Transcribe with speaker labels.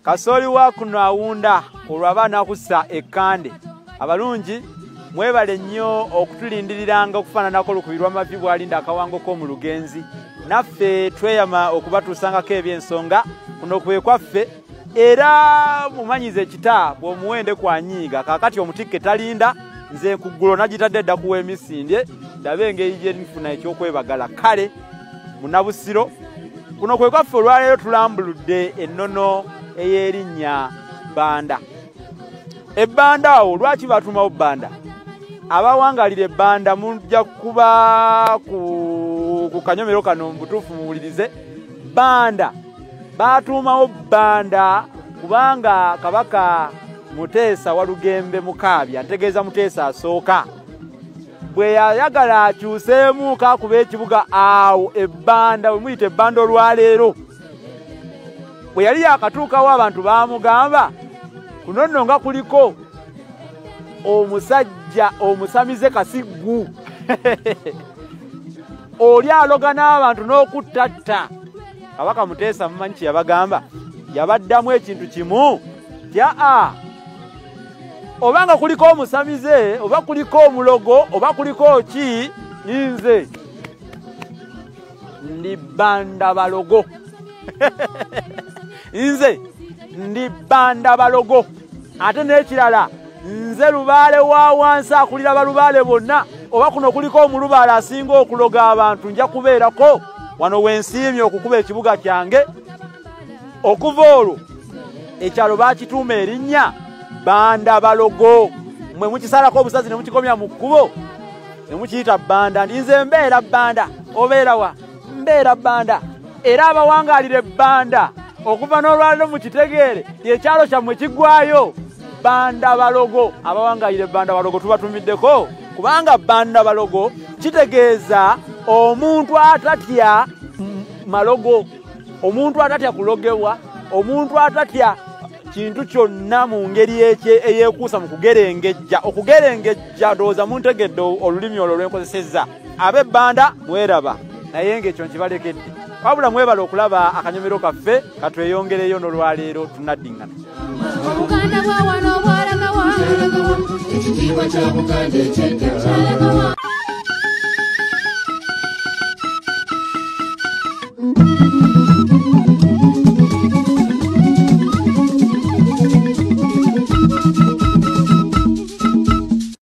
Speaker 1: Kasooli wa kuno awunda olwo aba anakussa ekkande. Abalungi mwebale nnyo okutulindiriranga okufaananako olukubirwa amavi bw'alinda akawango k'omu lugenzi. Naffe tweyama okubatuusangako ebyensonga kuno kwe kwaffe, era mumanyize ekita bw'omuwende kwanyiiga. Kaakati omutikke talinda, nze nkuggulo nagitadde dda kuwa emisinde ndabe engeri gye nfuna ekyokwebagala. Kale munnabusiro, kuno kwe kwaffe olwaleero tulambuludde ennono ey'erinnya Bbanda. Ebbanda awo lwaki batuumawo Bbanda? Abawangalira ebbanda mujja kuba ku kanyomero kano mu butuufu muwulirize. Bbanda baatuumawo Bbanda kubanga Kabaka Muteesa Walugembe Mukaabya, ntegeeza Muteesa asooka, bwe yayagala akyuseemu kakuba ekibuga awo ebbanda, bwe muyita ebbanda olwaleero. Bwe yali yakatuukawo abantu baamugamba kuno nno nga kuliko omusajja omusamize Kasiggu oli aloga n'abantu n'okuttatta. Kabaka Muteesa mumanyi kye yabagamba? Yabaddamu ekintu kimu ti aa, obanga kuliko omusamize oba kuliko omulogo oba kuliko ki, nze ndi Bbanda balogo. Nze ndi Bbanda balogo. Ate n'ekirala, nze lubaale wa wansi akulira balubaale bonna, oba kuno kuliko omulubaale asinga okuloga abantu, nja kubeerako wano wensiimye okukuba ekibuga kyange. Okuva olwo ekyalo baakituuma erinnya Bbanda balogo. Mmwe mukisalako obusazi ne mukikomya mu kkubo ne mukiyita Bbanda. Nti nze mbeera Bbanda, obeera wa? Mbeera Bbanda. Era abawangaalira ebbanda okuva n'olwaleero mukitegeere ekyalo kyammwe kiggwayo Bbanda balogo. Abawangaalira ebbanda balogo tubatumiddeko, kubanga Bbanda balogo kitegeeza omuntu atatya malogo, omuntu atatya kulogebwa, omuntu atatya kintu kyonna mu ngeri eyeekuusa mu kugerengejja. Okugerengejja ndowooza muntegedde olulimi olwo lwenkozesezza. Ab'ebbanda mweraba, naye ng'ekyo nkibalekedde. Wabula mwebale okulaba akanyomero kaffe, katweyongereyo n'olwaleero tunaddiŋŋana.
Speaker 2: Obuganda bwa wano bwalagawa,
Speaker 3: Ekitiibwa kya Buganda ekyedda.
Speaker 2: Kyalagawa.